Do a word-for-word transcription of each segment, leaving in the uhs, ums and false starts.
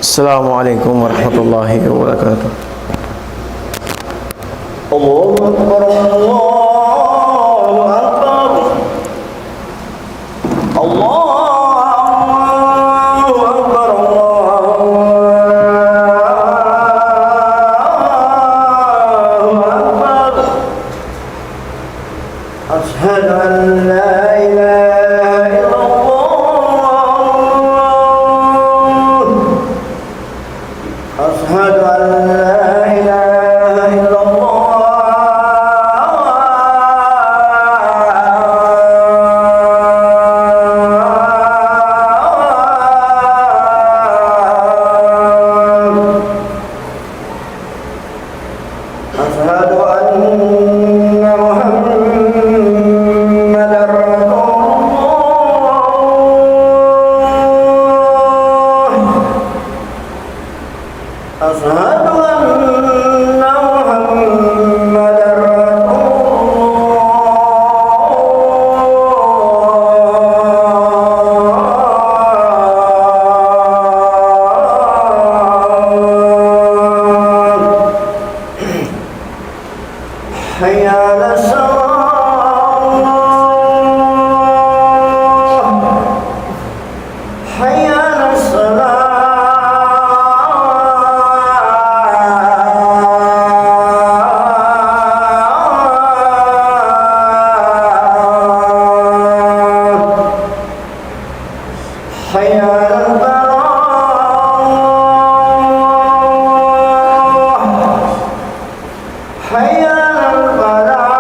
السلام عليكم ورحمة الله وبركاته. الله أكبر، الله أكبر. الله أكبر، الله أكبر. أشهد أن لا إله إلا الله. أشهد أن لا إله إلا الله. أشهد أن محمدا رسول الله. أشهد أن محمدا رسول الله. حي على الصلاة. حي على الصلاة. حي على الفلاح. حي على الفلاح.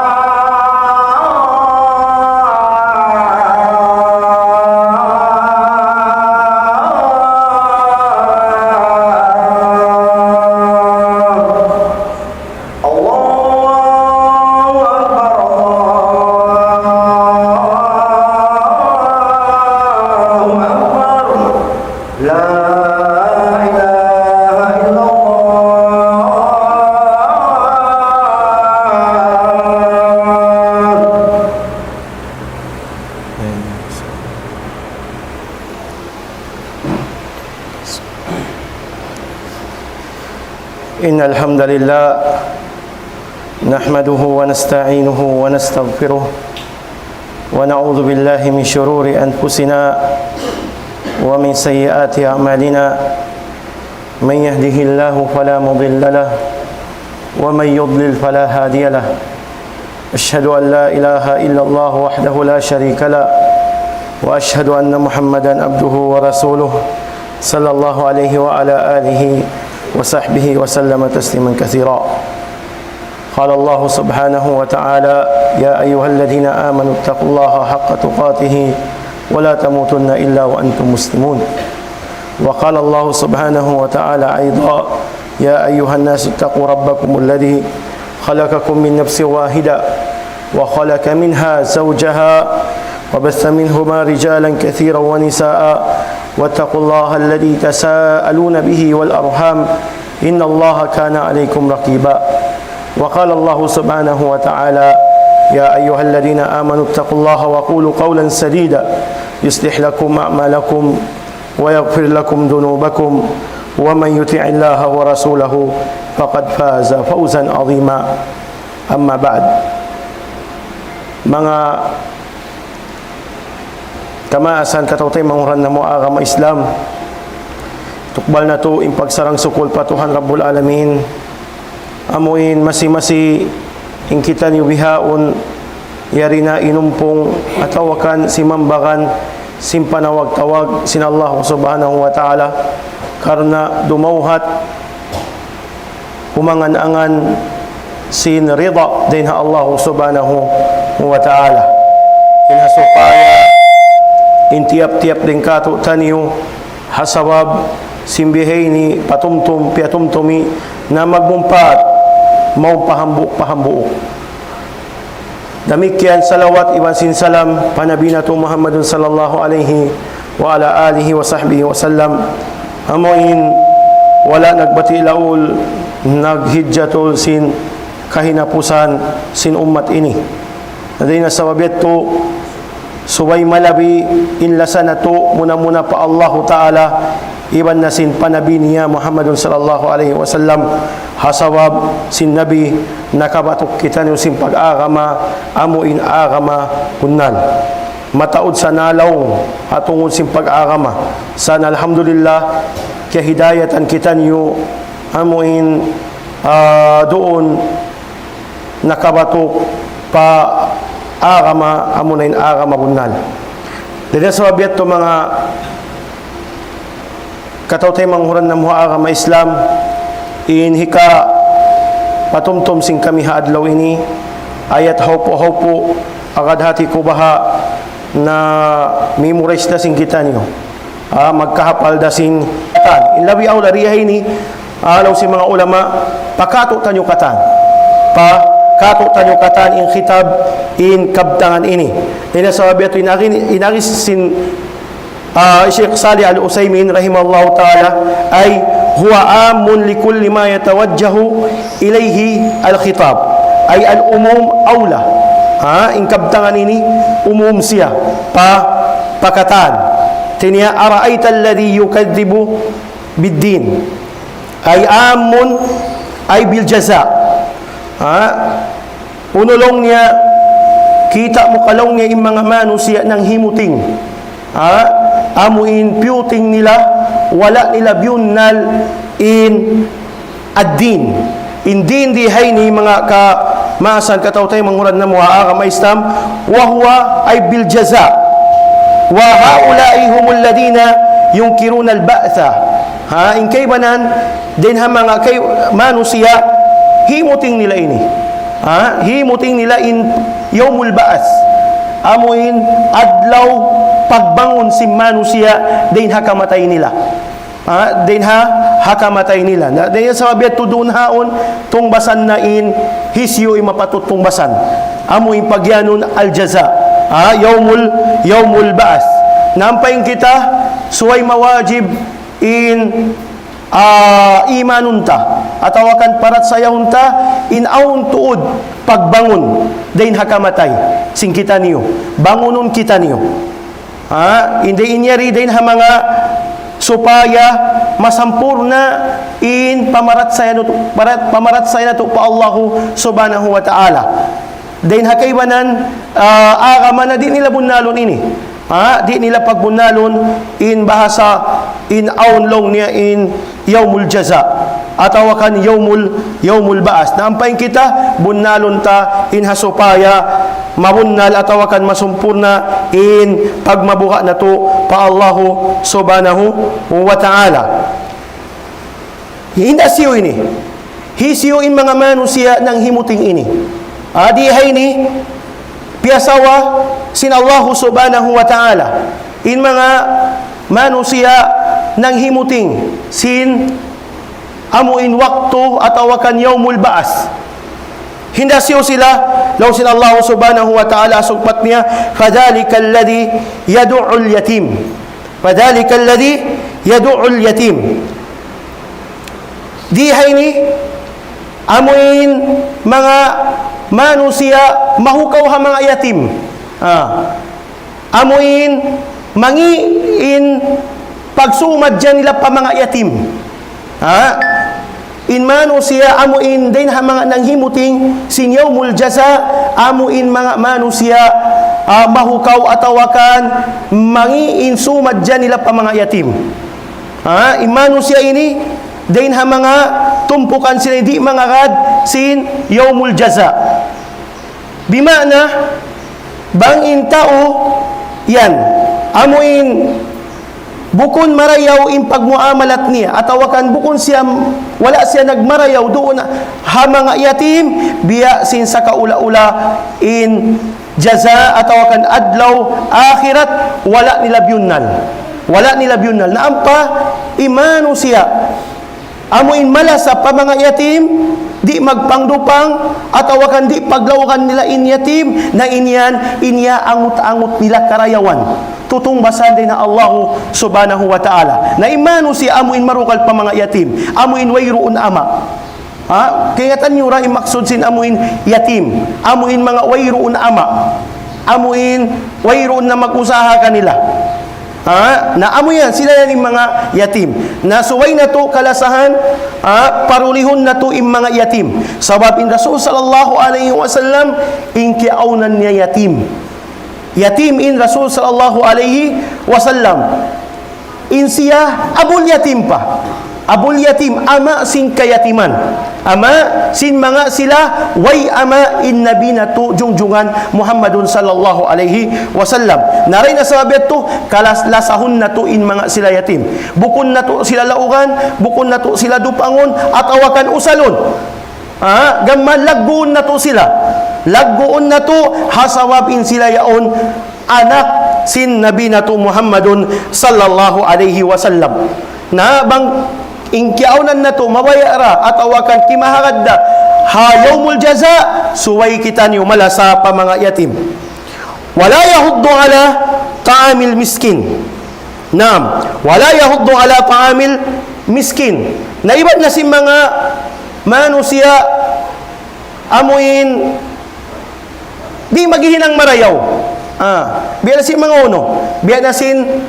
الله أكبر، الله أكبر. لا إله إلا الله. إن الحمد لله نحمده ونستعينه ونستغفره، ونعوذ بالله من شرور أنفسنا ومن سيئات أعمالنا. من يهده الله فلا مضل له، ومن يضلل فلا هادي له. أشهد أن لا إله إلا الله وحده لا شريك له، وأشهد أن محمدا عبده ورسوله، صلى الله عليه وعلى آله وصحبه وسلم تسليما كثيرا. قال الله سبحانه وتعالى: يا أيها الذين آمنوا اتقوا الله حق تقاته ولا تموتن إلا وأنتم مسلمون. وقال الله سبحانه وتعالى أيضا: يا أيها الناس اتقوا ربكم الذي خلقكم من نفس واحدة وخلق منها زوجها وبث منهما رجالا كثيرا ونساء واتقوا الله الذي تساءلون به والأرحام إن الله كان عليكم رقيبا. وقال الله سبحانه وتعالى: يا أيها الذين آمنوا اتقوا الله وقولوا قولا سديدا يصلح لكم أعمالكم ويغفر لكم ذنوبكم ومن يطع الله ورسوله فقد فاز فوزا عظيما. أما بعد. Manga kamaasan, kataymanghuran namu' agama Islam, tukbal natu' in pagsarang-sukul pa Tuhan Rabbul Alamin. Amu in masi-masi in kitaniyu bihaun, yari na inumpung atawa kan simambagan sin panawag-tawag sin Allah Subhanahu wa Ta'ala, karna' dumawhat umangan-angan sin rida dayn ha Allah Subhanahu wa Ta'ala. In ha supaya in tiyap-tiyap dayn kātu'niyu ha sabab sin bihaini patumtum, piyatumtumi na magmumpaat, mawn pahambuuk-pahambuuk. Damikkiyan salawat iban sin salam pa Nabi natu' Muhammadun sallallahu alayhi wa ala alihi wa sahbihi wa sallam. Amu in wala' nagbati' laul, naghijjatul sin kahinapusan sin ummat ini. Na dayn ha sabab yadtu, Subay malabi in lasa natu' muna-muna pa Allahu Ta'ala, iban na sin pa Nabi niya Muhammadun sallallahu alayhi wasallam, ha sabab sin Nabi nakabatuk kitaniyu sin pag-agama, amu in agama bunnal. Mataud sa nalaung ha tungud sin pag-agama. Sa' alhamdulillah, kiyahidayatan kitaniyu amu in, ah, duun nakabatuk pa agama, amu na in agama bunnal. Dayn ha sabab yadtu manga kataw-taymanghuran namu' ha agama Islam, in hikapatumtum sin kami ha adlaw ini, ayat hawpu'-hawpu', agad hati ku baha' na-memorize da sin kitaniyu. Ah, magkahapal da sin katan. In labi awla di ha ini, ah, laung sin manga ulama, pakatu' taniyu katan. Pakatu' taniyu katan in kitab, in kabtangan ini. Dayn ha sabab yadtu in agi, in agi sin, ah, Sheikh Salih Al-Uthaymin rahimahullahu ta'ala, ay هو عام لكل ما يتوجه إليه الخطاب. Ay العموم أولى. Ha, in kabtangan ini umum siya. Pa, pa katan. Hati niya, أرأيت الذي يكذب بالدين. Ay عام, ay بالجزاء. Ha? Unu laung niya, kita' mu ka laung niya in manga manusiya' nanghimuting. Ha? Amu in piyuting nila, wala' nila biyunnal in ad-din. In din di ha ini manga kamaasan kataw-taymanghuran namu' ha agama Islam, وهو أي بالجزاء. وهؤلاء هم الذين ينكرون البعث. Ha, in kaibanan, dayn ha manga kay-, manusiya', himuting nila ini. Ha, himuting nila in yawmul ba'ath. Amu in adlaw pagbangun sin manusiya', dayn ha kamatay nila. Ha, dayn ha, ha kamatay nila. Na, dayn ha sabab yadtu duun haun, tungbasan na in hisiyu in mapatut tungbasan. Amu in pagiyanun al-jaza. Ha, yawmul, yawmul ba'ath. Na ampa in kita, subay mawajib in, ah, imanun ta, atawa kan parachayahun ta, in awn tuud pagbangun, dayn ha kamatay, sin kitaniyu, bangunun kitaniyu. Ha, in di in yari dayn ha manga supaya masampurna' in pamarachaya natu', para-, pamarachaya natu' pa Allahu Subhanahu wa Ta'ala. Dayn ha kaibanan, ah, agama na di' nila bunnalun ini. Ha, di' nila pagbunnalun in bahasa in awn laung niya in yawmul jaza. Atawa kan yawmul, yawmul ba'ath. Na ampa in kita, bunnalun ta in ha supaya mabunnal atawa kan masumpurna' in pagmabuga' natu' pa Allahu Subhanahu wa Ta'ala. Hinda siyu ini. Hisiyu in manga manusiya' nanghimuting ini. Adi ha ini, piyasawa sin Allahu Subhanahu wa Ta'ala. In manga manusiya' nanghimuting sin amu in waktu atawa kan yawmul ba'ath. Hinda siyu sila, laung sin Allahu Subhanahu wa Ta'ala, sugpat niya, فذلك الذي يدع اليتيم. فذلك الذي يدع اليتيم. Di ha ini, amu in manga manusiya' mahukaw ha manga yatim. Ah. Amu in mangi' in pagsumadja nila pa manga yatim. Ha? In manusiya' amu in dayn ha manga nanghimuting sin yawmul jaza, amu in manga manusiya', ah, mahukaw atawa kan mangi' in sumadja nila pa manga yatim. Ha? In manusiya' ini, dayn ha manga tumpukan sila di' mangagad sin yawmul jaza. Bima'na, bang in tau yan, amu in bukun marayaw in pagmuamalat niya, atawa kan bukun siya, wala' siya nagmarayaw duun ha manga yatim, biya' sin sakaula-ula in jaza atawa kan adlaw akhirat, wala' nila biyunnal. Wala' nila biyunnal. Na ampa in manusiya', amu in malasa pa manga yatim, di' magpangdupang, atawa kan di' paglawgan nila in yatim, na in yan, in ya angut-angut nila karayawan. Tutungbasan dayn ha Allahu Subhanahu wa Ta'ala. Na in manusiya' amu in marugal pa manga yatim, amu in wayruun ama'. Ha? Kaingatan niyu ra in maksud sin amu in yatim, amu in manga wayruun ama'. amuin wayruun na mag-usaha kanila. Ha? Na amu yan, sila yan in manga yatim. Na subay natu' kalasahan, ha? Parulihun natu' in manga yatim. Sabab in Rasul sallallahu alayhi wasallam, in kiyaawnan niya yatim. Yatim in Rasul sallallahu alayhi wasallam. In siya, abul yatim pa. Abul yatim, ama' sin kayatiman. Ama' sin manga sila, way ama' in Nabi natu' jungjungan Muhammadun sallallahu alayhi wasallam. Na dayn ha sabab yadtu, kalas-, lasahun natu' in manga sila yatim. Bukun natu' sila laugan, bukun natu' sila dupangun, atawa kan usalun. Ha, gam mayan lagguun natu' sila. Lagguun natu', ha sabab in sila yaun anak sin Nabi natu' Muhammadun sallallahu alayhi wasallam. Na bang in kiyaawnan natu' mabaya' da atawa kan kimaharad da ha yawmul jaza, subay kitaniyu malasa pa manga yatim. ولا يحض على طعام المسكين. Naam. ولا يحض على طعام المسكين. Na iban na sin manga manusiya' amuin di' maghihinang marayaw. Ah, biya' na sin manga unu. Biya' na sin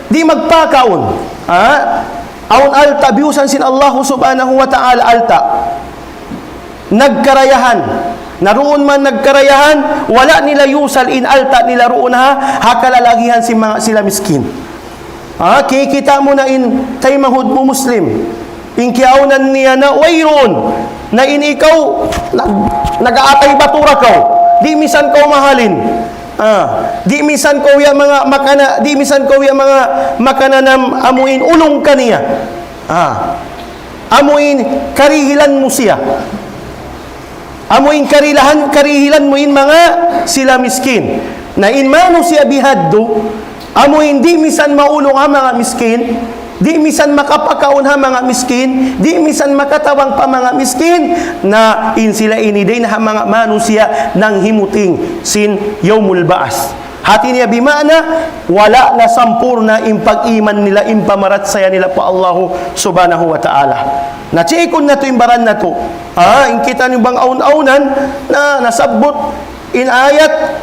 di' magpakaun. Ah, awn alta' biyusan sin Allahu subhanahu wa ta'ala alta'. Nagkarayahan. Na duun man nagkarayahan, wala' nila yusal in alta' nila duun ha, ha kalalagihan sin manga sila miskin. Ha, kikita' mu na in taymanghud mu Muslim. In kiyaawnan niya na wayruun. Na in ikaw, nag-, nag-aatay batura kaw. Di' misan kaw mahalin. Ah, di' misan kaw ya manga makana, di' misan kaw ya manga makananam amuin ulung kaniya. Ah, amuin karihilan mu siya. Amuin karilahan, karihilan mu in manga sila miskin. Na in manusiya' bihadtu, amuin di' misan maulung ha manga miskin, di' misan makapakaun ha manga miskin, di' misan makatabang pa manga miskin, na in sila ini dayn ha manga manusiya' nanghimuting sin yawmul ba'as. Hati niya bima'na, wala' na sampurna' in pag-iman nila, in pamarachaya nila pa Allahu subhanahu wa ta'ala. Na chikun natu' in baran natu'. Ah, in kitaniyu bang awn-awnan, na nasabbut in ayat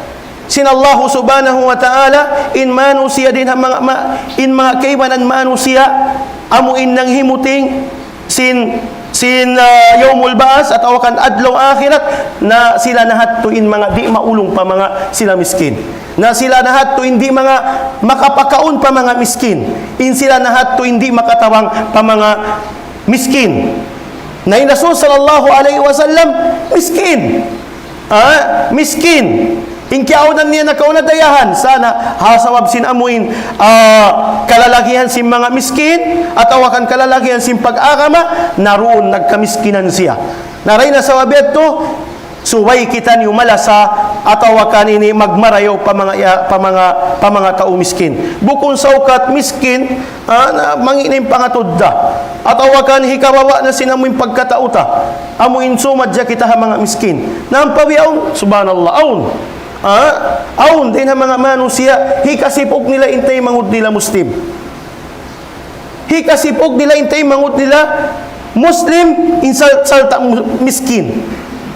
sin Allahu subhanahu wa ta'ala, in manusiya' dayn ha manga ma-, in manga kaibanan manusiya', amuin nanghimuting, sin, sin, ah, yawmul ba'as atawa kan adlaw akhirat, na sila na hadtu in manga di' maulung pa manga sila miskin. Na sila na hadtu in di' manga makapakaun pa manga miskin. In sila na hadtu in di' makatabang pa manga miskin. Na in Rasul sallallahu alayhi wasallam miskin. Ah, miskin. In kiyaawnan niya nakauna dayahan, sa' na, ha sabab sin amuin, ah, kalalagihan sin manga miskin, atawa kan kalalagihan sin pag-agama, na duun nagkamiskinan siya. Na dayn ha sabab yadtu, subay kitaniyu malasa, atawa kan ini magmarayaw pa manga ya-, pa manga, pa manga tau miskin. Bukun saukat miskin, ah, na mangi' na in pangatud ta. Atawa kan hikababa' na sin amuin pagkatau ta. Amuin sumadja kita ha manga miskin. Na ampa bihaun, subhanallah, awn. Ah, awn, dayn ha manga manusiya', hikasipug nila in taymanghud nila Muslim. Hikasipug nila in taymanghud nila Muslim, in sal-, sarta' mu-, miskin.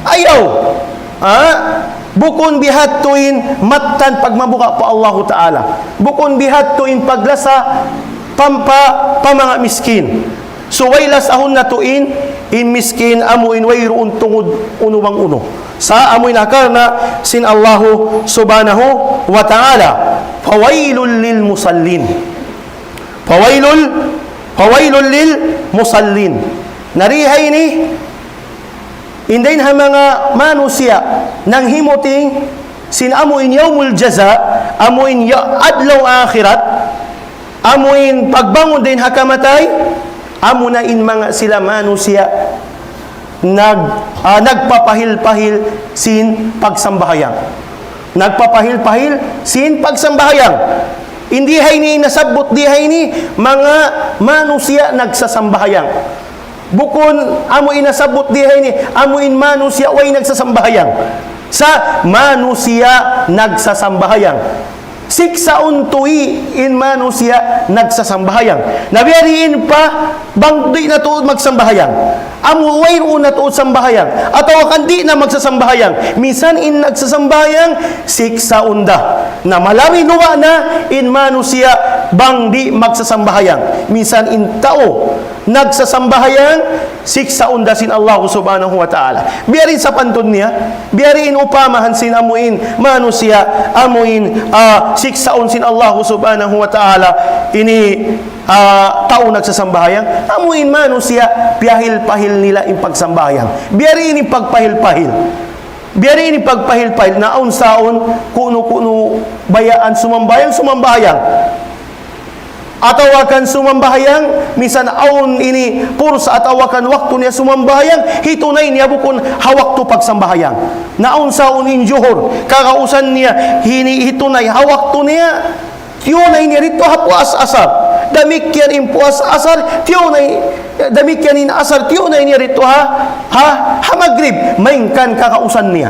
Ayaw. Ah, bukun bihadtu in mattan pagmabuga' pa Allahu Ta'ala. Bukun bihadtu in paglasa pampa pa manga miskin. Subay lasahun natu' in, in miskin amuin wayruun tungud unu bang unu. Sa' amuin ha karna' sin Allahu subhanahu wa ta'ala. فويل للمصلين. فويل، فويل للمصلين. Na di ha ini, in dayn ha manga manusiya' nanghimuting sin amuin yawmul jaza, amuin ya-, adlaw akhirat, amuin pagbangun dayn ha kamatay, amuna in manga sila manusiya' nag-, ah, nagpapahil-pahil sin pagsambahayang. Nagpapahil-pahil sin pagsambahayang. Di ha ini nasabbut, di ha ini manga manusiya' nagsasambahayang. Bukun amu in nasabbut di ha ini, amu in manusiya' way nagsasambahayang. Sa' manusiya' nagsasambahayang. Siksaun tuud in manusiya' nagsasambahayang. Na biya' diin pa bang di' na tuud magsambahayang. Amu wayruun na tuud sambahayang. Atawa kan di' na magsasambahayang. Minsan in nagsasambahayang, siksaun da. Na malari luwa na in manusiya' bang di' magsasambahayang. Minsan in tau nagsasambahayang, siksaun da sin Allah Subhanahu wa Ta'ala. Biya' diin sapantun niya, biya' diin upamahan sin amuin manusiya', amuin, ah, siksaun sin Allah Subhanahu wa Ta'ala ini, ah, tau nagsasambahayang, amuin manusiya', piyahil-pahil nila in pagsambahayang. Biya' diin in pagpahil-pahil. Biya' diin in pagpahil-pahil. Na awn saun, kunu-kunu bayaan sumambahayang, sumambahayang. Atawa kan sumambahayang, minsan awn ini pursa atawa kan waktu niya sumambahayang, hitunay niya bukun ha waktu pagsambahayang. Na awn saun in juhur, kagausan niya, hini hitunay ha waktu niya, tiyunay niya didtu ha puas asar. Damikkiyan in puas asar, tiyunay, damikkiyan in asar, tiyunay niya didtu ha, ha, ha magrib. Malayngkan kagausan niya.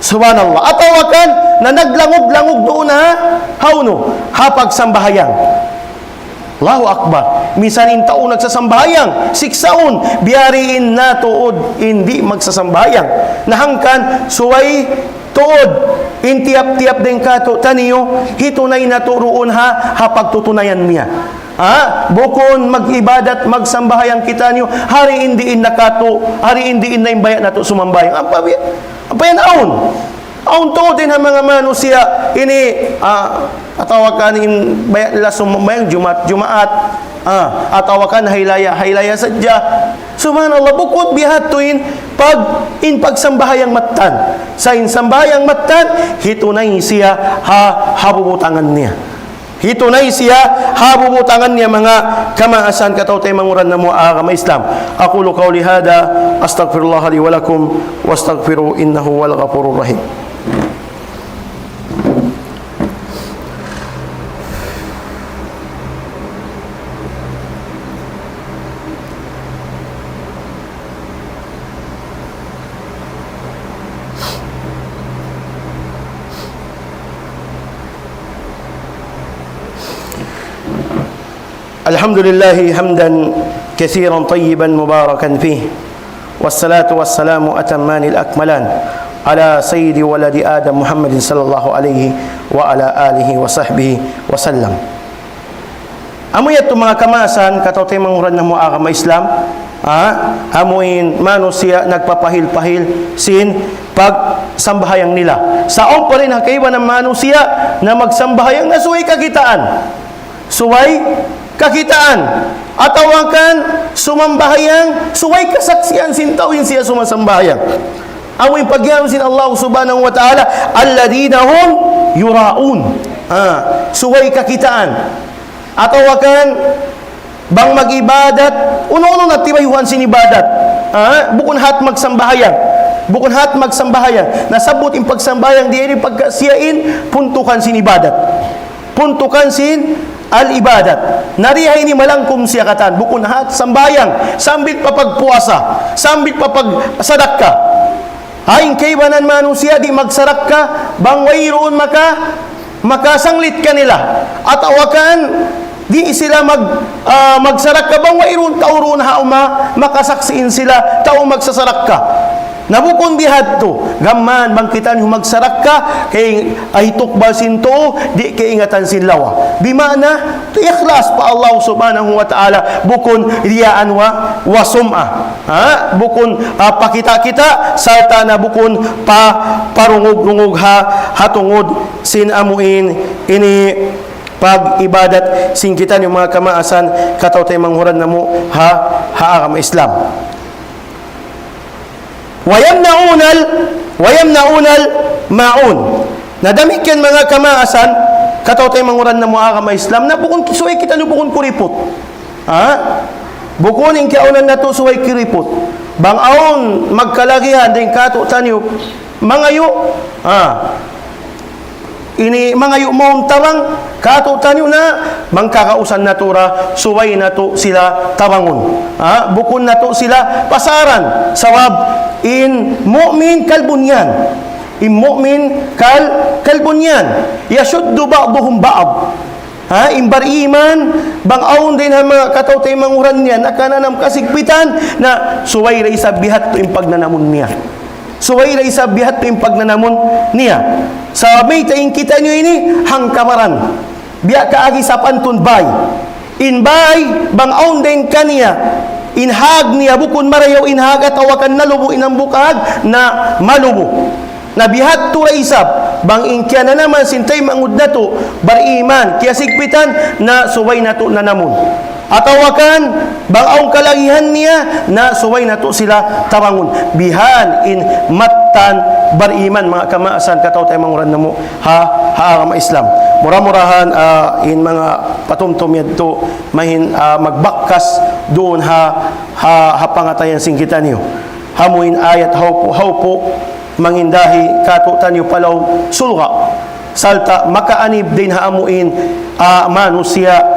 Subhanallah. Atawa kan, na naglangug-langug duun ha, hawnu, ha pagsambahayang. Allahu Akbar. Minsan in tau nagsasambahayang, siksaun, biya' diin na tuud in di' magsasambahayang. Na hangkan, subay tuud, in tiyap-tiyap dayn kātu'niyu, hitunay natu' duun ha, ha pagtutunayan niya. Ha? Bukun mag-ibadat, magsambahayang kitaniyu, ha diin-diin na kātu', ha diin-diin na in baya' natu' sumambahayang. Ampa bi-, ampa yan awn. Awn tuud in ha manga manusiya' ini, ah, atawa kan in baya' nila sumambahayang Jumaat, Jumaat. Ah, atawa kan haylaya, haylaya sadja. Subhanallah, bukun bihadtu in pag-, in pagsambahayang mattan. Sa' in sambahayang mattan, hitunay siya ha, ha bubutangan niya. Hitunay siya ha bubutangan niya manga kamaasan kataw-taymanghuran namu' agama Islam. أقول قولي هذا أستغفر الله لي ولكم واستغفروه إنه هو الغفور الرحيم. الحمد لله حمدا كثيرا طيبا مباركا فيه، والصلاة والسلام الأتمان الأكملان على سيد ولد آدم محمد صلى الله عليه وعلى آله وصحبه وسلم. Amu yadtu manga kamaasan, kataw-taymanghuran namu' agama Islam, ha? Amu in manusiya' nagpapahil-pahil sin pagsambahayang nila. Sa' awn pa rin ha kaibanan manusiya' na magsambahayang na subay kakitaan. Subay kakitaan. Atawa kan sumambahayang, subay kasaksian sin tau in siya sumasambahayang. Amu in pag'iyanun sin Allah Subhanahu wa Ta'ala, الذين هم يراءون. Ha, subay kakitaan. Atawa kan, bang mag-ibadat, unu-unu na tibayuhan sin ibadat. Ha? Bukun hat magsambahayang. Bukun hat magsambahayang. Nasabbut in pagsambahayang, di' ini pagka siya in puntukan sin ibadat. Puntukan sin al-ibadat. Na di' ha ini malangkum siya katan. Bukun hat sambahayang. Sambil pa pagpuasa. Sambil pa pagsadakka. Ha, in kaibanan manusiya' di' magsarakka, bang wayruun maka-, makasanglit kanila. Atawa kan, di' sila mag-, ah, magsarakka, bang wayruun tau duun ha uma, makasaksi' in sila, tau magsasarakka. Na bukun bihadtu, gam mayan bang kitaniyu magsarakka, kay ay tukbal sin tuu, di' kaingatan sin lawa. Bima'na, ikhlas pa Allah Subhanahu wa Ta'ala, bukun riyaan wa, wa sum'a. Ha? Bukun, ah, pakita'-kita', sarta' na bukun pa, parungug-rungug ha, ha tungud sin amuin ini pag-ibadat sin kitaniyu manga kamaasan kataw-taymanghuran namu' ha, ha agama Islam. ويمنعون ال-، ويمنعون الماعون. Na damikkiyan manga kamaasan, kataw-taymanghuran namu' agama Islam, na bukun subay kitaniyu bukun kuriput. Ha? Bukun in kiyaunan natu' subay kuriput. Bang awn magkalagihan dayn kātu'niyu, mangayu'. Ha? Ini mangayu' mawn tabang, kātu'niyu na, bang kagausan natu' ra, subay natu' sila tabangun. Ha? Bukun natu' sila pasaran. Sabab in mu'min kal bunyan. In mu'min kal-, kal bunyan. Yashuddu ba'duhum ba'd. Ha, in bariman, bang awn dayn ha manga kataw-taymanghuran niya, nakananam kasigpitan, na subay da isab biya' hādtu in pagnanamun niya. Subay da isab biya' hādtu in pagnanamun niya. Sa' mayta' in kitaniyu ini, hangkabaran. Biya' kaagi sapantun bay. In bay, bang awn dayn kaniya, in hag niya bukun marayaw in hag atawa kan nalubu in hambuuk hag, na malubu. Na biya' hādtu da isab, bang in kiyananaman sin taymanghud natu', bariman, kiyasigpitan, na subay natu' nanamun. Atawa kan, bang awn kalagihan niya, na subay natu' sila tabangun. Bihan in mattan bariman, manga kamaasan, kataw-taymanghuran namu' ha, ha agama Islam. Mura-murahan, ah, in manga patumtum yadtu, mahin, ah, magbakkas duun ha, ha, ha pangatayan sin kitaniyu. Amu in ayat hawpu'-hawpu', mangindahi kātu'niyu pa lawm surga'. Sarta' makaanib dayn ha amu in, ah, manusiya'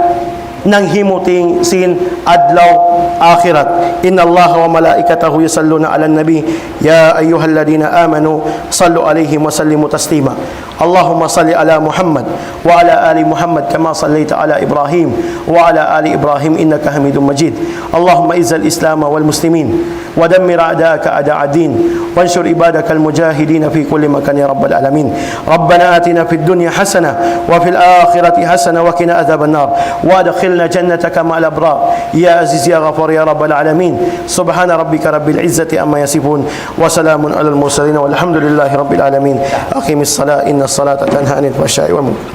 nanghimuting sin adlaw akhirat. إن الله وملائكته يصلون على النبي يا أيها الذين آمنوا صلوا عليه وسلموا تسليما. اللهم صل على محمد وعلى آل محمد كما صليت على إبراهيم وعلى آل إبراهيم إنك حميد مجيد. اللهم أعز الإسلام والمسلمين ودمر أعداءك أعداء الدين وانصر عبادك المجاهدين في كل مكان يا رب العالمين. ربنا آتنا في الدنيا حسنة وفي الآخرة حسنة وقنا عذاب النار وأدخلنا جنتك مع الأبرار يا عزيز يا غفار يا رب العالمين. سبحان ربك رب العزة عما يصفون وسلام على المرسلين والحمد لله رب العالمين. أقم الصلاة إن الصلاة تنهى عن الفحشاء والمنكر.